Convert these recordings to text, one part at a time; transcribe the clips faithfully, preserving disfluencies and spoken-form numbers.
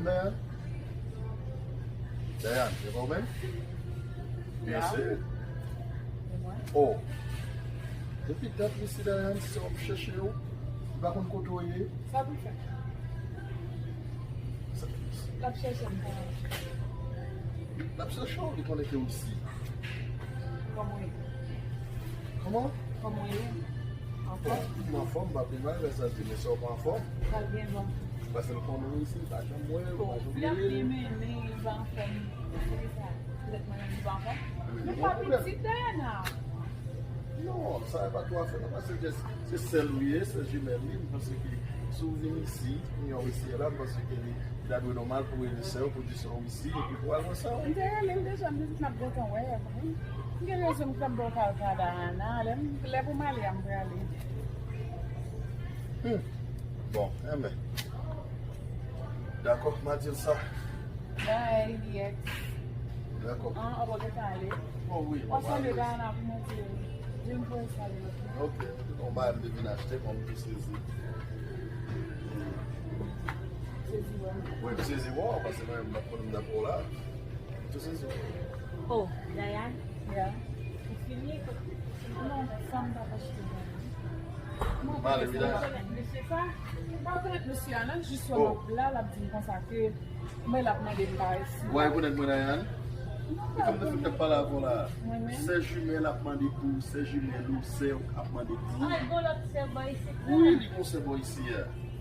Dayan, se pa w menm? Byen si. Oh. Depi dat isi, Dayan, se w ap chèche w. Ou pa konn kote w ye. Sa pou l fè? L ap chèche m. L ap chèche w, li konnen ke w isi. Kòman w ye? Kòman? Kòman w ye? Anfòm? Bon, m anfòm, m pa pi mal, men sa di, men sa w pa anfòm. Sa l gen bon. Paske l konnen w isi, l pa janm wè w, l pa janm wè w. Li ap di men, men li pa anfòm. Se sa. Petèt mwen menm li pa anfòm. Men pa pitit Dayana. Non, sa pa twò afè non, paske se, se sè l ou ye, sè jimèl li, m panse ke si w vin isi, kounye a w isi a la, m panse ke li, li ta dwe nòmal pou w rele sè w, pou di sè w isi, epi pou al wè sè w. M te rele l deja, m te di n ap gentan wè, wi. M gen rezon m t ap ba w kal pa Dayana, lè m, lè pou m ale a, m prale. Hmm. Bon, enben. Dakò, m a di l sa. Bye, D X. Dakò. An, an, w gentan ale? Oh wi, w ap sanble Dayana pou mwen di l. Di l m voye salye l, oke? Oke, se yon bagay m te vin achte, bon, m tou sezi. Sezi wè m. Wi, m sezi wè w, paske mwen, m pa t konnen m t ap wè w la. M tou sezi wè w. Oh, Dayana? Yeah. Ou fini? Non, sa m t ap achte la. M ale, wi, Dayana. Mesye sa? M pa rekonèt mesye a, non, jis wè m ap la, l ap di m konsa ke mwen l ap mande m pa isi. Ou pa rekonèt mwen, Dayana? E kòm nan fim k ap pale avè w la, sè jimèl ap mande pou ou, sè jimèl ou, sè w ap mande pou ou. Ay, gon lòt sè bò isit la. Wi, li gon sè bò isi a.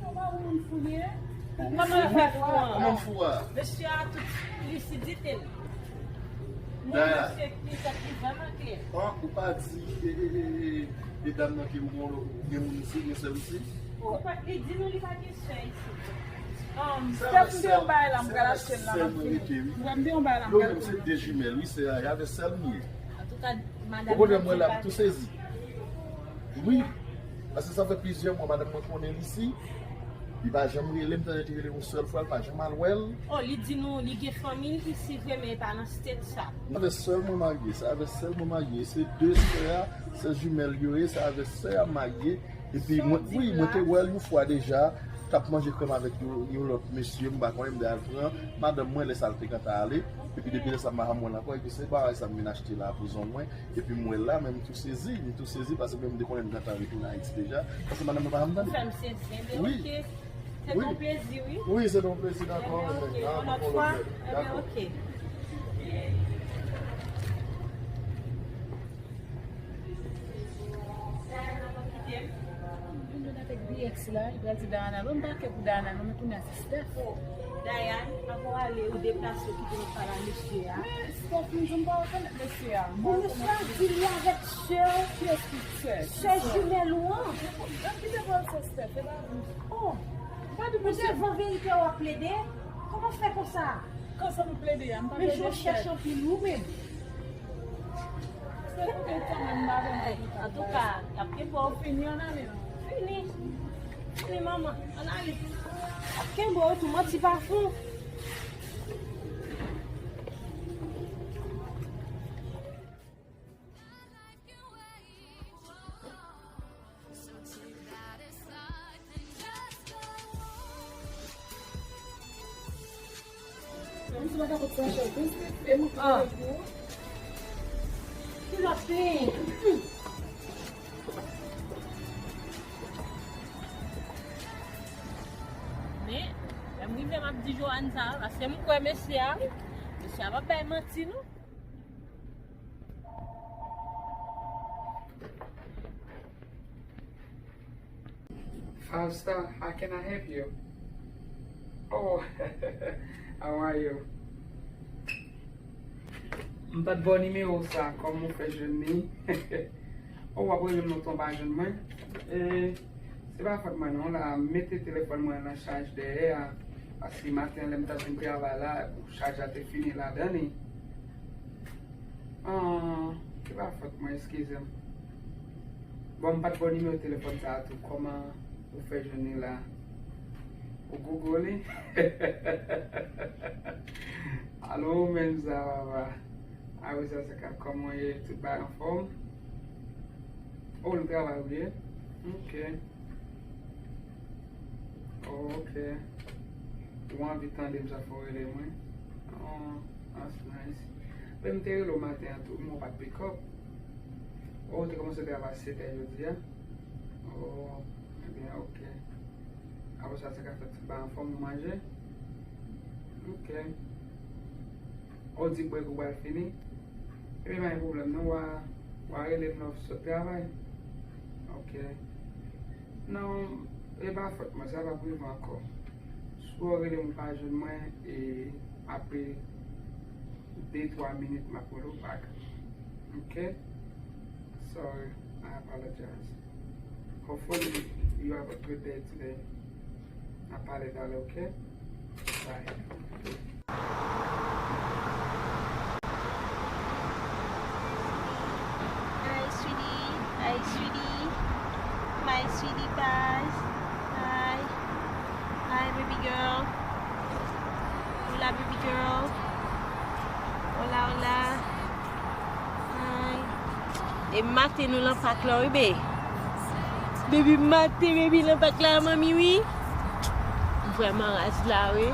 Sa pa moun fou li ye? Kòman l fè fou an? Kòman fou a? Mesye a tout lisidite l. Dayana. Mesye ki tèt li vrèman klè. An, ou pa di, e, e, e, e, e dam nan ke ou gen, ou gen moun isi, gen sè isi? Ou pa, li di nou li pa gen sè isi. Um, Steph, m te yon bagay la, m pral achte l la, m ap vini. Mwen, m te yon bagay la, m pral vini. Yo menm se de jimèl, wi, se a, avè sè l m ye. Antouka, madanm. Ou konnen mwen la, m tou sezi. Wi, paske sa fè plizyè mwa, madanm mwen konnen l isi. Li pa janm rele m, tande li rele yon sèl fwa, li pa janm al wè l. Oh, li di nou, li gen fanmi l isi vre, men e pa nan state sa. Avè sè mwen marye, se avè sè mwen marye. Se de sè a, sè jimèl yo ye, se avè sè a marye. Epi mwen, wi, mwen te wè l yon fwa deja, t ap manje krèm avèk yon, yon lòt mesye, m pa konnen, m te al pran madanm mwen, lè sa l te gentan ale. Epi depi lè sa, m pa janm wè l ankò, epi se bagay sa m vin achte la pou zòn mwen. Epi m wè l la, men m tou sezi, m tou sezi, paske mwen m te konnen m gentan retounen Ayiti deja. Paske madanm mwen pa janm tande. Ou fè m sezi, enben oke. Se te yon plezi, wi. Wi, se te yon plezi, dakò. Enben oke, yon lòt fwa. Enben oke. Vin jwenn avèk D X la, li pral di Dayana, lè m pa kè pou Dayana, non, men kounye a se Steph. Dayana, avan w ale, ou deplase, ou kite nou pale a mesye a. Men Steph, m di m pa rekonèt mesye a. Bon, mesye a di li avèk sè w. Kiyès ki sè? Sè jimèl ou an. Kite pale sè Steph, e pa vre. Oh, pa di mesye. Devan verite w ap plede? Kòman fè konsa? Konsa m plede a, m pa plede. Men jan w chèch anpil ou menm. Antouka, y ap kenbe w. Fini, ann ale. Fini. Fini, manman. Ann ale. Y ap kenbe w tou, manti pa fon. Mwen si pa kapot sa chè, e mwen ki pou. Ki lòt peyi? Men, lè m rive, m ap di Joanne sa, paske m kwè mesye a, wi. Mesye a p ap bay manti, non. Five star, how can I help you? Oh, how are you? M pa t ba w nimewo sa, kòman w fè jwenn li? Oh, w ap rele m lontan w pa jwenn mwen? E, se pa fòt mwen non, la, m mete telefòn mwen nan chaj dèyè a, paske maten lè m t ap vin travay la, chaj la te fini ladan li. Ah, se pa fòt mwen, eskize m. Bon, m pa t ba w nimewo telefòn sa a tou. Kòman ou fè jwenn li la? Ou Google li? Alo, ou menm sa, papa. A wi, sa se ka. Kòman w ye? Tout bagay anfòm? Oh, ou travay ou ye? Ok. Ok. Ou anvi tande m sa fò w rele mwen. Oh, that's nice. Men m te rele w maten an tou, men w pa t pick up. Oh, ou te kòmanse travay sèt è jodi a? Oh, ebyen, ok. Apre sa, sa ka fèt, se pa anfòm ou manje? Ok. Ou di brèk ou pral fini? Ebyen, pa gen pwoblèm, non, w a, w a rele m lè w sot travay? Ok. Non, e pa fòt mwen, sa pa prive ankò. Si w rele m, ou pa jwenn mwen, e apre de, twa minit, m ap rele w back. Ok? Sorry, I apologize. Hopefully, you have a good day today. N a pale talè, ok? Bye. Hi, sweetie. Hi, sweetie. My sweetie pie. Hi. Hi, baby girl. Hola, baby girl. Hola, hola. Ay. E maten nou lan pak la, wi, be. Depi maten, baby lan pak la, manmi, wi. M vrèman raz la, wi.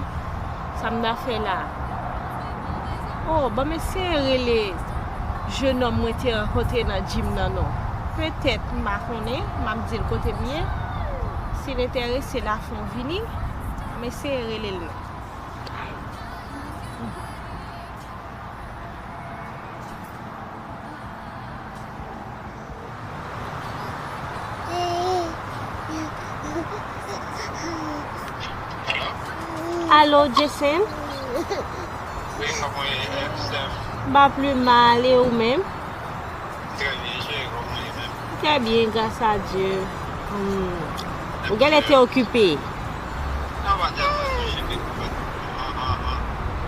Sa m ta fè la? Oh, ban m eseye rele jenòm mwen te rankontre nan gym nan, non. Petèt, m pa konnen, m ap di l kote m ye. Si l enterese, l a fè yon vini, m eseye rele l, non. Alo, Jason? Wi, kòman w ye, Steph? M pa pli mal, e ou menm? Trè byen, cheri, kòman w ye menm? Trè byen, gras a Dye. Hmm. Ou genlè te okipe. Non, pa tèlman, non, cheri, an, an, an,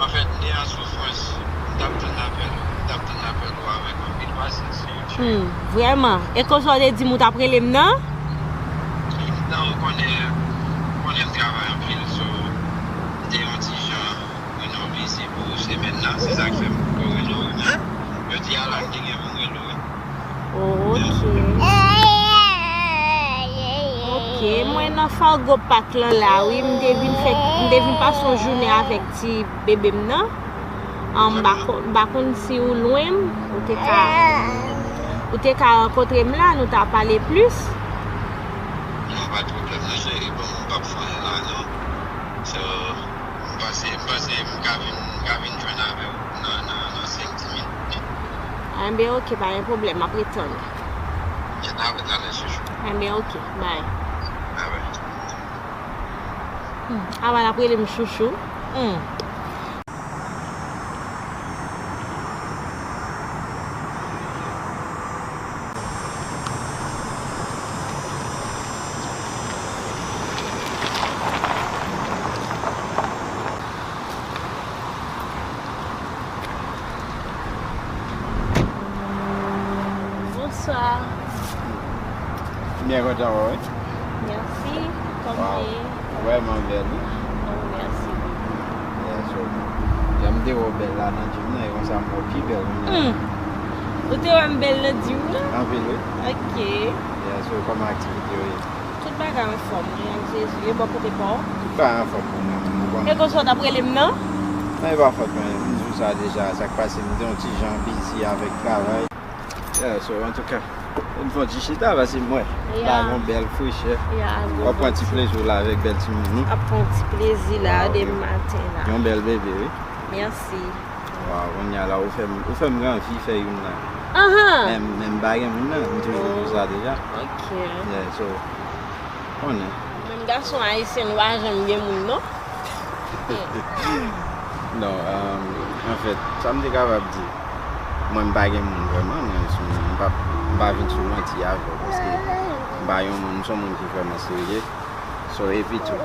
anfèt, m te an soufrans, m t ap tann apèl ou, m t ap tann apèl ou avèk anpil pasyans, cheri. Hmm, vrèman. E konsa w te di m ou t ap rele m nan? Non, ou konnen, ou konnen m travay anpil, so, m te yon ti jan Reno vini pou semèn nan, se sa k fè m poko reno, men jodi a la, m te gen pou m reno, wi. Oh, ok. Ok, mwen nan Fargo Park lan la, wi, m te vin fè, m te vin pase yon jounen avèk ti bebe m nan. An, m pa kon-, m pa konn si ou lwen m, ou te ka, ou te ka rankontre m la, nou ta pale plis. Non, pa t pwoblèm, non, cheri, bon, m p ap fè anyen la, non. So, M panse, m panse m ka vin, m ka vin jwenn avè w nan, nan, nan senk, dis minit. Enben, ok, pa gen pwoblèm, m ap ret tann. Jèt avè talè, chouchou. Enben, ok, bye. Bye bye. Hmm, Awa l ap rele m chouchou. Hmm. Bonswa. M byen kontan wè w, wi. Mèsi. Kòman w ye? Vrèman bèl, wi. Oh, mèsi bokou. Yeah, so, jan m te wè w bèl la nan gym nan, e konsa m wè w pi bèl kounye a. Hmm. Ou te wè m bèl nan gym nan? Anpil, wi. Ok. Yeah, so, kòman aktivite yo ye? Tout bagay anfòm, wi, ak Jezi. E bò kote pa w? Tout bagay anfòm pou mwen, ou konnen. E konsa w t ap rele m nan? Non, e pa fòt mwen, m di w sa deja, sa k pase, m te yon ti jan bizi avèk travay. Yeah, so, antouka, n fè yon ti chita, paske m wè la gen yon bèl frechè. Yeah, w ap pran ti plezi w la avèk bèl timoun ou. Ap pran ti plezi la, depi maten la. Yon bèl bebe, wi. Mèsi. Waw, kounye a la, ou fè m, ou fè m gen anvi fè youn la. Ahan. Men, men m pa gen moun nan, m toujou di w sa deja. Ok. Yeah, so, konnen. Menm gason ayisyen, nou pa janm gen moun, non? Non, um, anfèt, sa m te kapab di, mwen m pa gen moun vrèman, mwen sou, m pa, m pa vin sou manti avè w, paske m pa yon moun, m se yon moun ki vrèman serye. So, epi tou,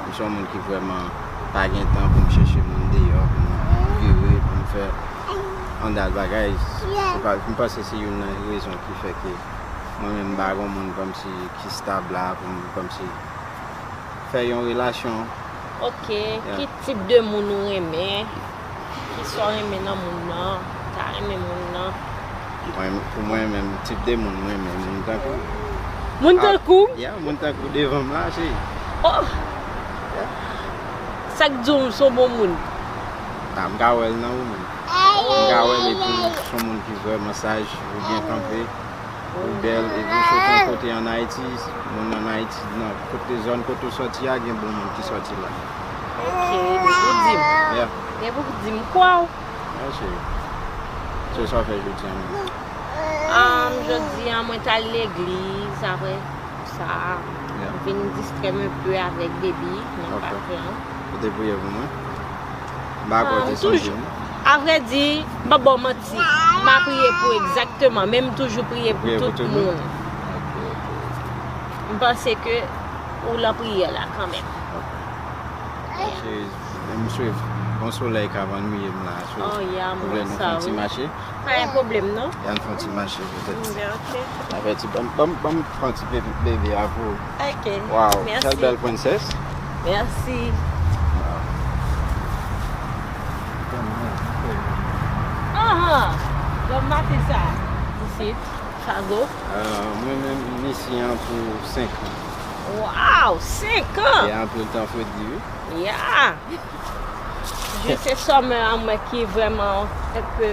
m se yon moun ki vrèman pa gen tan pou m chèche moun deyò, pou m vire, pou m fè andal bagay. Se pa, m panse se youn nan rezon ki fè ke mwen menm m pa gen moun kòmsi ki stab la, pou m kòmsi fè yon relasyon. Ok, ki tip de moun ou renmen? Kisa w renmen nan moun nan? Ou ta renmen moun nan? Mwen, pou mwen menm, tip de moun mwen renmen, moun tankou. Moun tankou m? Yeah, moun tankou devan m la, cheri. Oh! Yeah. Sa k di w m se yon bon moun? Ah, m ka wè l nan ou menm. M ka wè l epi w se yon moun ki vrèman saj, ou byen kanpe, ou bèl, epi w soti yon kote ann Ayiti, moun ann Ayiti, nan kote zòn kote w sòti a, gen bon moun ki sòti la. Ok, gen pou di m. Yeah. Gen pou di m, kwè w. Mèsi. So, sa w fè jodi a menm? Um, jodi a, mwen t al legliz, apre sa, m vin distrè m enpe avèk baby nan pak lan. Ou te priye pou mwen? M pa kwè w te sonje m. Avrèdi, m p ap ba w manti. M a priye pou egzakteman, men m toujou priye pou tout moun. M panse ke ou lan priyè la kanmenm. Cheri, m swiv. Gon solèy k ap annuiye m la. So, oh, yeah, m wè sa, wi. Ou vle nou fè yon ti mache? Pa gen pwoblèm, non. Ann fè yon ti mache, petèt. Mm, ok. N a fè ti, ban m, ban m, ban m pran ti bebe, bebe a pou ou. Ok. Waw, mèsi. Kèl bèl prensès. Mèsi. Waw. Ahan. Bon maten sa. Isit, Fago. Euh, mwen menm, m isi an pou senk an. Waw, senk an! Gen anpil tan Fredi, wi. Yeah! Jis se summer an mwen ki vrèman enpe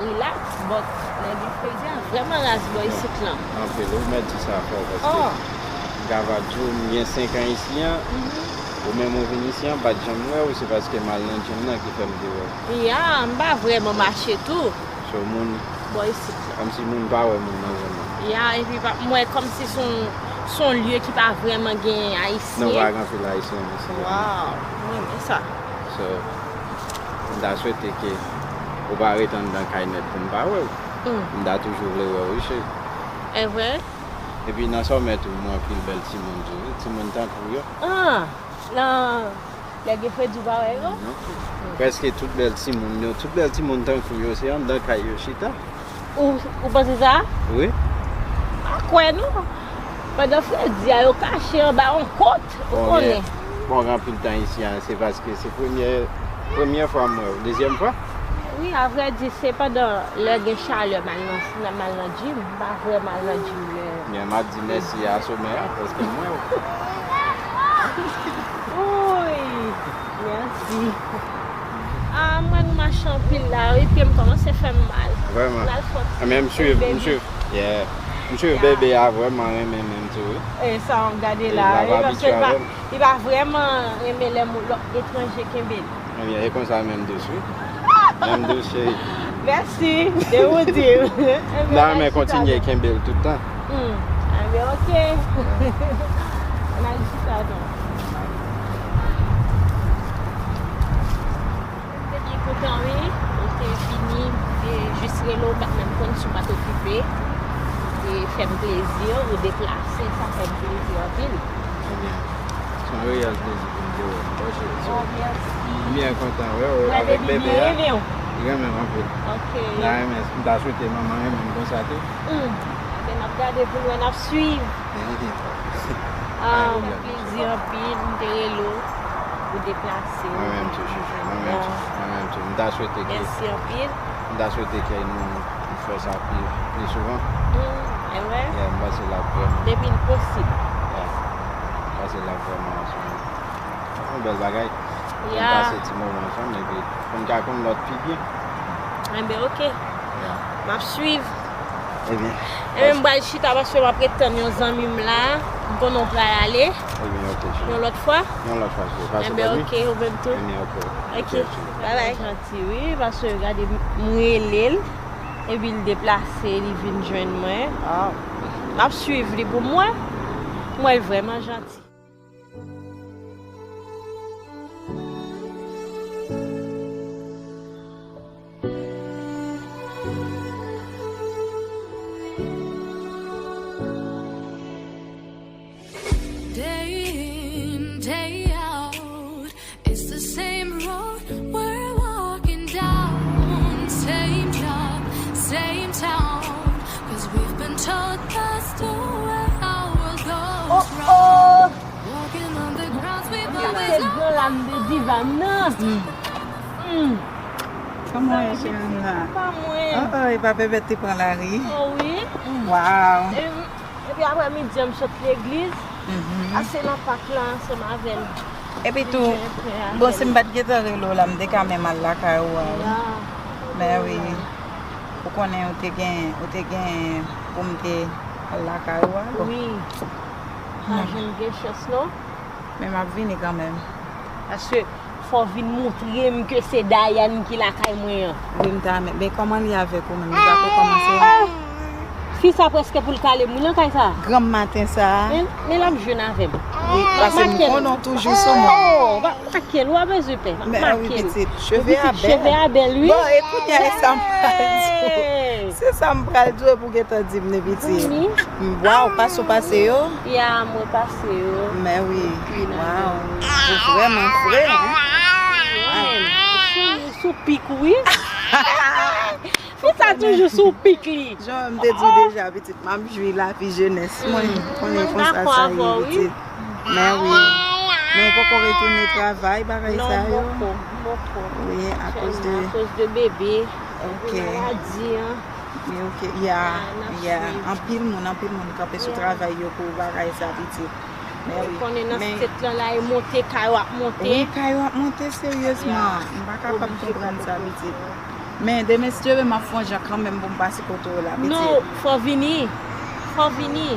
relax, but nèg Fredi a vrèman raz bò isit lan. Anpil, ou mèt di sa fò, paske m kapab di w, m gen senk an isi an, ou menm ou vin isi an, m pa t janm wè w, se paske m al nan gym nan ki fè m te wè w. Yeah, m pa vrèman mache tou. So, moun, bò isit la. Kòmsi moun pa wè moun nan zòn nan. Ya, epi pa, m wè kòmsi se yon, se yon lye ki pa vrèman gen Ayisyen. Non, pa gen anpil Ayisyen isi. Waw, m renmen sa. So, m ta swete ke ou pa ret anndan kay nèt pou m pa wè w. Mm. M ta toujou vle wè w, wi, cheri. E vre? Epi nan summer tou, m wè anpil bèl timoun tou, wi. Timoun tankou w yo. Ah, nan Lè gen fredi ou pa wè yo? Non. Prèske tout bèl timoun yo, tout bèl timoun tankou yo, se anndan kay yo chita. Ou, ou panse sa? Wi. M pa kwè non. Pandan fredi a, yo kache anba yon kot, ou konnen. Bon, gen anpil tan isi a, se paske se premyè, premyè fwa m wè w. Dezyèm fwa? Wi, avrèdi, se pandan lè gen chalè m al nan, m al nan gym, m pa vrèman al nan gym lè. Men m ap di mèsi a somè a, paske m wè w. Woy! Mèsi. Ah, mwen nou mache anpil la, wi, pye m kòmanse fè m mal. Vrèman. M al fè yon ti... Men m swiv, m swiv. Yeah. M swiv bebe a, vrèman renmen menm tou, wi. E sa w ap gade la, wi, paske li pa, li pa vrèman renmen lè moun, lòt etranje kenbe l. Ebyen, e konsa menm dous, wi. Menm dous, cheri. Mèsi de ou di m. M ta renmen kontinye kenbe l tout tan. Hmm. Ebyen, ok. Ann al chita non. M te byen kontan, wi. Ou te vini, m te jis rele w, m pa t menm konn si w pa t okipe. Ou te fè m plezi, ou deplase, sa fè m plezi anpil. Ebyen, se yon reyèl plezi pou m te wè w. Bon, cheri, so, oh, mèsi. M byen kontan wè w avèk bebe a. Li renmen w anpil. Ok. M ta renmen, m ta swete manman renmen m konsa tou. Hmm. Ebyen, n ap gade pou n wè, n ap swiv. Ah, plezi anpil, m te rele w, ou deplase. Mwen menm tou, chouchou, mwen menm tou, mwen menm tou. M ta swete ke, mèsi anpil, m ta swete ke nou fè sa pi, pi souvan. Hmm, e vre? Yeah, m panse l ap vrèman... Depi l posib. Yeah. M panse l ap vrèman ansanm. Yon bèl bagay. Pou n pase ti moman ansanm, epi pou n ka konn lòt pi byen. Enben, ok. Yeah. M ap swiv. Ebyen, ebyen, m pral chita paske m ap ret tann yon zanmi m la. M konnen w pral ale. Ebyen, ok, cheri. Yon lòt fwa? Yon lòt fwa, cheri. Pase bèl nwit. Ebyen, ok, ou menm tou. Ebyen, ok. Ok, cheri. Bye bye. Janti, wi, paske gade, m rele l, epi l deplase, li vin jwenn mwen. Ah. M ap swiv li pou mwen. M wè l vrèman janti. Day in, day out, it's the same road we're walking down, same job, same town, 'cause we've been told that's the way our world goes round. Walking on the grounds we've always known. Gran lam de diva m nan. Mm. Kòman w ye, cheri m nan? Pa mwen. Oh, oh, e pa bebe te pran lari. Oh, wi. Waw. E, epi aprè midi an, m sot legliz. Mhm. Pase nan pak la ansanm avè l. Epi tou, bon, si m pa t gentan rele w la, m te ka menm al lakay ou a, wi. Men wi, ou konnen ou te gen, ou te gen pou m te al lakay ou a, bon. Wi. Pa janm gen chans, non. Men m ap vini kanmenm. Paske fò w vin montre m ke se Dayane ki lakay mwen an. Wi, m ta renmen. Men kòman l ye avèk ou menm? Li pa ko kòmanse? Ah! Fi sa prèske pou l kale m wi nan kay sa. Granm maten sa a. Men, men l ap jwenn avè m. Wi, paske m konnen w toujou sou mwen. Oh, pa, pa kel, ou pa bezwen pè. Men wi, pitit, cheve a bèl. Cheve a bèl, wi. Bon, e kounye a, e sa m pral di w. Se sa m pral di w, epi w gentan di m li, pitit. Wi. Waw, pase w pase yo? Ya, mwen pase yo. Men wi, waw. Ou vrèman fre, hein? Sou, sou pik, wi. Fi sa toujou sou pik li. Jan m te di w deja, pitit, m ap jwi lavi jenès mwen. Konnen konsa sa ye, pitit. Men wi. Men ou poko retounen travay, bagay sa yo? Non, m poko, m poko. Wi, akoz de, akoz de bebe. Ok. Maladi an. Men ok, ya, ya. Anpil moun, anpil moun kanpe sou travay yo pou bagay sa, pitit. Men wi. Ou konnen nan state lan la, e monte kay w ap monte. Wi, kay w ap monte, seryezman. M pa kapab konprann sa, pitit. Men demen, si Dye vle, m ap fè yon jan kanmenm pou m pase kote w la, pitit. Non, fò w vini. Fò w vini.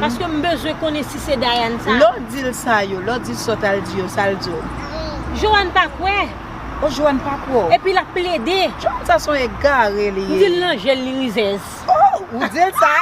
Paske m bezwen konnen si se Dayane sa. Lè w di l sa yo, lè w di l sa w t al di yo, sa l di w? Johanne pa kwè. O, Johanne pa kwè w. Epi l ap plede. Johanne sa se yon egare li ye. M di l nan jèl li rizèz. O, ou di l sa?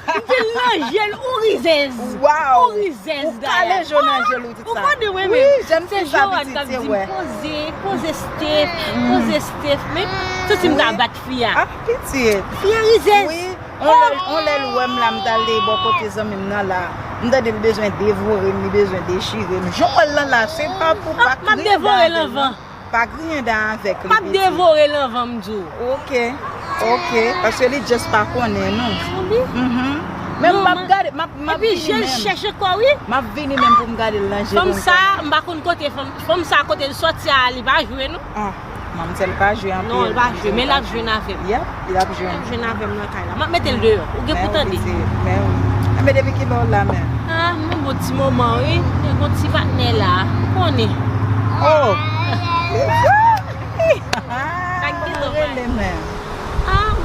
M di l nan jèl ou rizèz. Waw. Ou rizèz, Dayane. Ou kale je w nan jèl ou di sa. Ou konnen mwen menm. Wi, jèn fi sa, pitit, se wè. Poze, poze Steph, poze Steph. Men, santi m ta bat fi a. Ah, pitit. Fi a rizèz. Wi. On lè, on lè l wè m la, m t al bò kote zanmi m nan la. M tande l bezwen devore m, li bezwen dechire m. Jan w wè l lan la, se pa pou pa kriye. M ap devore l anvan. Pa griyen dan avèk li, pitit. M ap devore l anvan m di w. Ok, ok. Paske li just pa konnen nou. Wi. Mhm. Men m ap gade, m ap, m ap vini menm. Epi je l chèch ankò, wi. M ap vini menm pou m gade l nan je konsa. Fanm sa, m pa konn kote fanm, fanm sa kote l sòti a, li pa jwe, non. Ah, manmzèl pa jwe anpil. Non, l pa jwe, men l ap jwe avè m. Yep. Li ap jwenn. Jwenn avè m nan kay la. M ap mete l deyò. Ou gen pou tande. Men wi, pitit, men wi. Enben, depi kilè w la menm? Ah, m nan bon ti moman, wi. Gen yon ti patnè la. Ou konnen. Oh! Sa k gen nan rele menm? Ah, m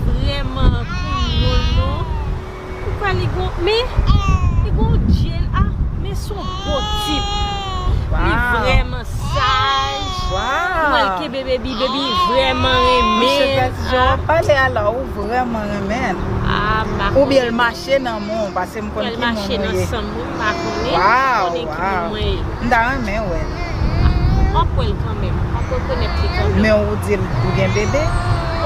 vrèman koulolo, non. Ou kwè li gon, men, li gon djèl, ah, men se yon bon tip. Li vrèman saj. Waw. Mwen l kenbe baby, baby vrèman renmen l. Monchè, Bèt, jan w ap pale a la, ou vrèman renmen l. Ah, m pa konnen. Oubyen l mache nan men w, paske m konn ki moun ou ye. L mache nan san m, wi, m pa konnen. Waw, konnen ki moun mwen ye. M ta renmen wè l. W ap wè l kanmenm, w ap rekonèt li kanmenm. Men ou di l ou gen bebe?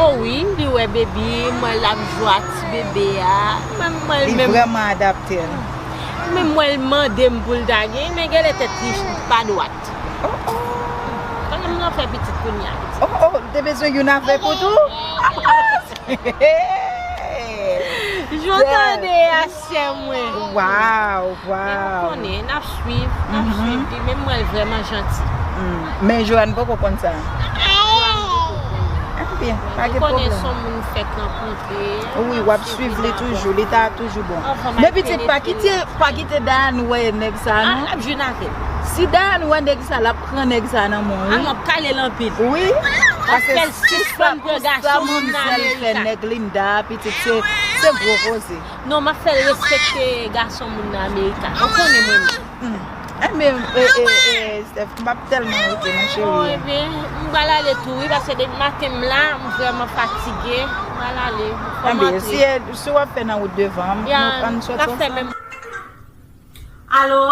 O wi, li wè baby, m wè l ap jwe ak ti bebe a. Mwen, m wè l menm. Li vrèman adapte l. Mwen, m wè l mande m pou l ta gen, men genlè tèt li pa dwat. Oh, oh. Konnen m nan fè pitit kounye a, pitit. Oh, oh, ou te bezwen youn avèk ou tou? Jan w tande a, sè mwen. Waw, waw. Men ou konnen, n ap swiv, n ap swiv li, men m wè l vrèman janti. Mm. Men Johanne poko konn sa. Johanne poko konn. Ebyen, pa gen pwoblèm. Ou konnen se yon moun m fèk rankontre. Wi, w ap swiv li toujou, li ta toujou bon. Men pitit, pa kite, pa kite Dayane wè nèg sa, non. Ah, l ap jwenn avè l. Si Dayane wè nèg sa, l ap pran nèg sa nan men w, wi. Ah, m ap kale l anpil. Wi. Paske si sa, pou sa manmzèl fè nèg Linda a, pitit, se, se gwo koze. Non, m ap fè l respekte gason moun nan Amerika. Ou konnen mwen menm. Hmm. Enben, e, e, e, Steph, m p ap tèlman rete non, cheri. Oh, ebyen, m pral ale tou, wi, paske depi maten m la, m vrèman fatige. M pral ale, fò m antre. Enben, si, si w ap fè nan wout devan, ann, ann sòti ansanm. Alo?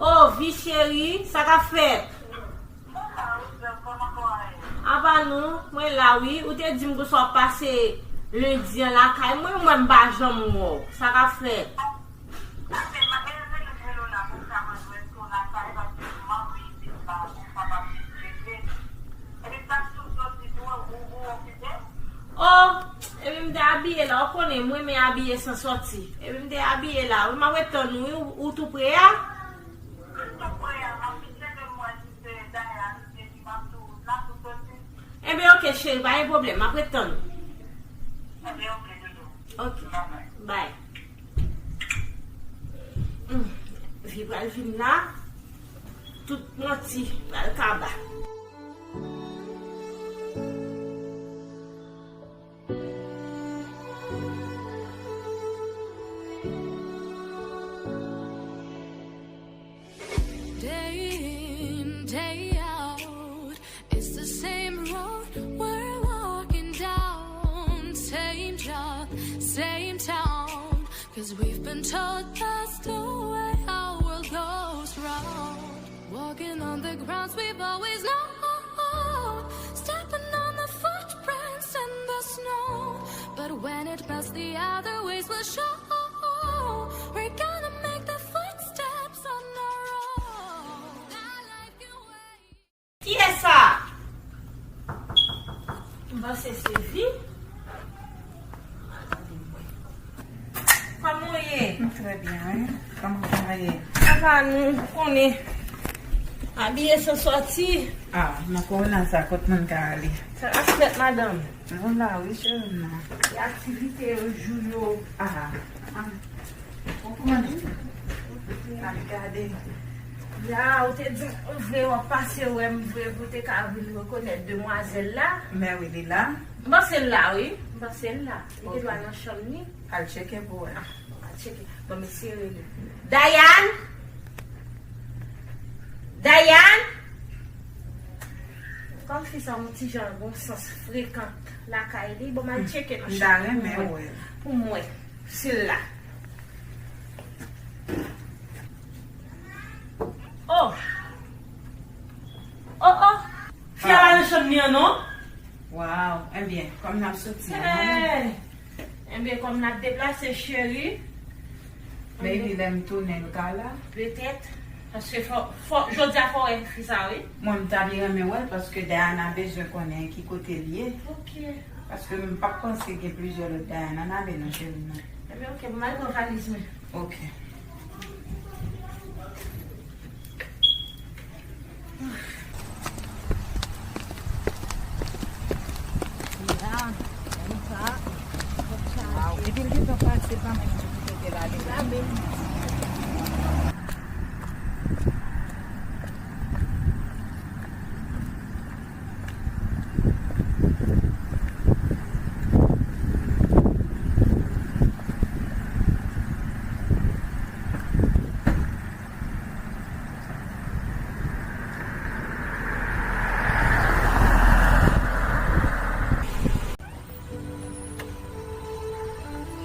Oh, vi cheri, sa k ap fèt? Apa nou, mwen la wi. Ou te di m konsa w ap pase lendi an lakay mwen, mwen m pa janm wè w. Sa k ap fèt? Oh, epi m te abiye la, ou konnen m renmen abiye san sòti. Epi m te abiye la, wi, m ap ret tann ou, wi, ou, ou tou pre a? M tou pre a, m ap vin chèche m wè si se Dayane, epi m ap sou wout la pou sòti. Enben, oke, cheri, pa gen pwoblèm, m ap ret tann ou. Enben, oke, doudou. Oke, bay. Hmm, vi pral vin la, tout manti pral kaba. Day in, day out, it's the same road we're walking down, same job, same town. 'Cause we've been told that's the way our world goes round. Walking on the grounds we've always known, stepping on the footprints in the snow. But when it melts, the other ways will show. We're gonna make the footsteps on our own. That life can wait. Kiyès sa? M panse se vi. Kòman w ye? M trè byen, wi. Kòman w ye? Sa va, nou konnen. Abiye san sòti. Ah, nan kowona sa, kot moun ka ale? Sa k ap fèt, madanm? Nou la, wi, cheri m nan. E aktivite yo, jou yo? Ah, ah. Ou konnen? N ap gade. Ya, ou te di m ou vle w ap pase wè m vre pou w te ka vin rekonèt demwazèl la. Men wi, li la. M panse l la, wi. M panse l la. Li gen dwa nan chanm li. Al tcheke pou wè. Al tcheke. Bon, m eseye rele. Dayan! Dayan! Kòm fi sa yon ti jan bon sans frekan lakay li. Bon, m al tcheke nan chanm pou m wè. Pou m wè. Sila. Oh! Oh, oh! Fi a pa nan chanm li an, non? Waw! Ebyen, kòm n ap soti an, mwen menm. Ebyen, kòm n ap deplase, cheri. Baby, lè m tounen, nou ka la? Petèt. Paske fò, fò, jodi a fò wè fi sa, wi. Mwen, m ta byen renmen wè l, paske Diana bezwen konnen ki kote l ye. Ok. Paske m p ap panse gen plizyè lòt Diana nan men nou, cheri, non. Ebyen, ok, bon, m al pran valiz mwen. Ok. Epi l gentan pase, pa menm di ki kote l ale.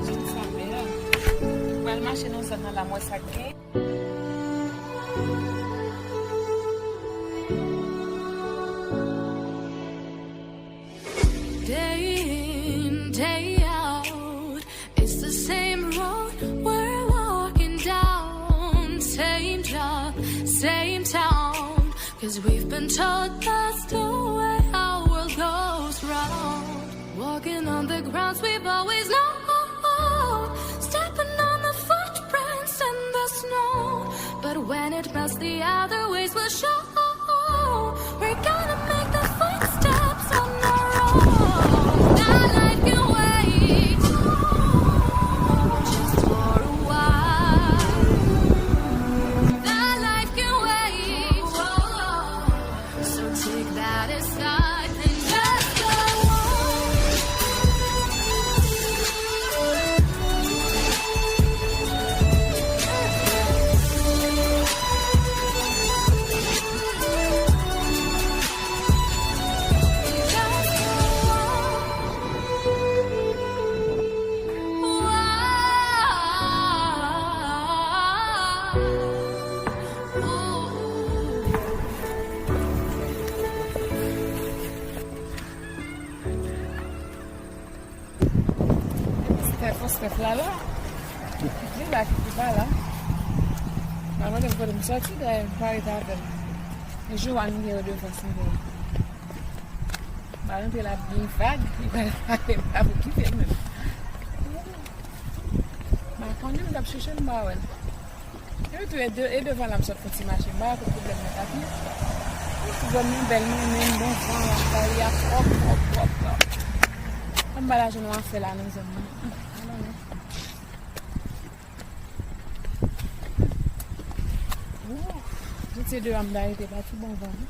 Jan sa bèl. Mwen al mache nan zòn nan la, m wè sa k gen. Day in, day out, it's the same road we're walking down, same job, same town. 'Cause we've been told that's the way our world goes round. Walking on the grounds we've always known, stepping on the footprints in the snow. But when it melts, the other ways will show. We're gonna make the footsteps on our own. That life can wait, just for a while. That life can wait. So take that aside and just go on. Stèf, stèf la la. Li la ki pa la. Mwen menm kote m sòti, dayè m pa ret avè l. E Joanne m gen yo devan sanble. M pa rantre la byen vag, li pral pale m pa pou kite l menm. M pa konnen, m t ap chèche l, m pa wè l. Epi tou, e de-, e devan la m sot fè ti mache, m pa wè kot pwoblèm nan t ap ye. Wi, ti zòn nan bèl, men, men bon van l ap bay a twòp, twòp, twòp, twòp. Ann ba la jwenn yon afè la nan zòn nan. Hum, hum, pa konnen. Se deyò m ta rete, pa ti bon van non.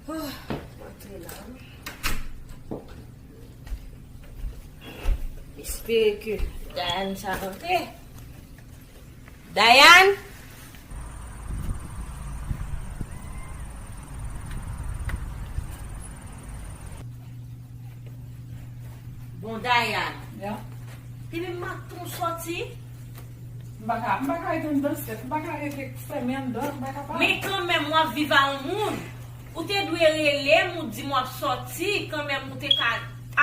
Oh, antre la wi. Espere ke Dayane sa rantre. Dayane! Bon, Dayane. Ya. Depi maten w sòti. M pa ka, m pa ka rete anndan, Steph. M pa ka rete fèmen anndan, m pa kapab. Men kanmenm, w ap viv a yon moun. Ou te dwe rele m, ou di m w ap sòti, kanmenm ou te ka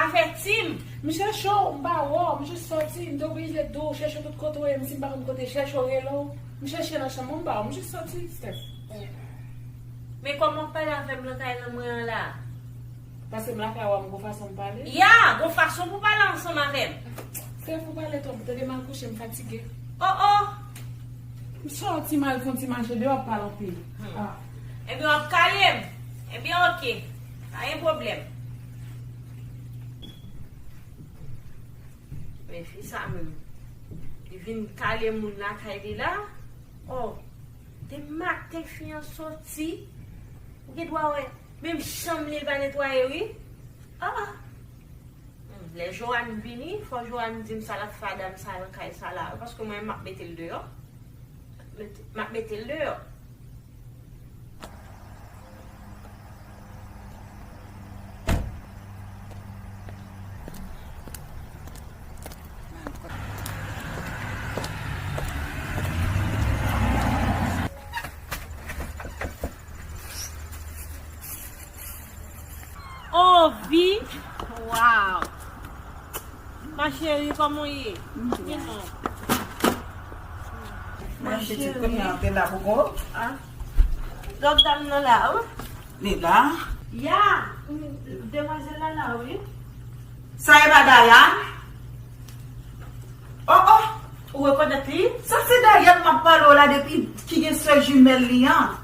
avèti m. M chèche w, m pa wè w, m jis sòti, m te oblije di w chèche tout kote w ye, m si m pa konn kote chèche w, rele w. M chèche nan chanm mwen, m pa wè w, m jis sòti, Steph. Men kòman w ap pale avè m nan kay lan mwen an la? Paske m lakay ou a, m gon fason m pale. Ya, gon fason pou pale ansanm avè m. Steph, ou pale twòp, ou tande m al kouche, m fatige. Oh, oh! M sòti m al fè yon ti mache deyò, ap pale anpil. Hmm. Ah. Ebyen, w ap kale m. Ebyen, oke. Pa gen pwoblèm. Men fi sa menm, li vin kale moun lakay li la. Oh, de maten fi an sòti, ou gen dwa wè, menm chanm li, li pa netwaye, wi. Ah! Hmm, lè Joanne vini, fò Joanne di m sa l ap fè a dam sa nan kay sa la, paske mwen, m ap mete l deyò. Mete, m ap mete l deyò. Oh, vi! Wow! Ma chérie, kòman w ye? Mwen pitit kounye a te la pou kò. Ah. Lòt dam nan la, wi. Li la? Ya, demwazèl la la, wi. Sa e pa Dayane? Oh, oh. Ou rekonèt li? Sa se Dayane m ap pale w la depi ki gen sè jimèl li an.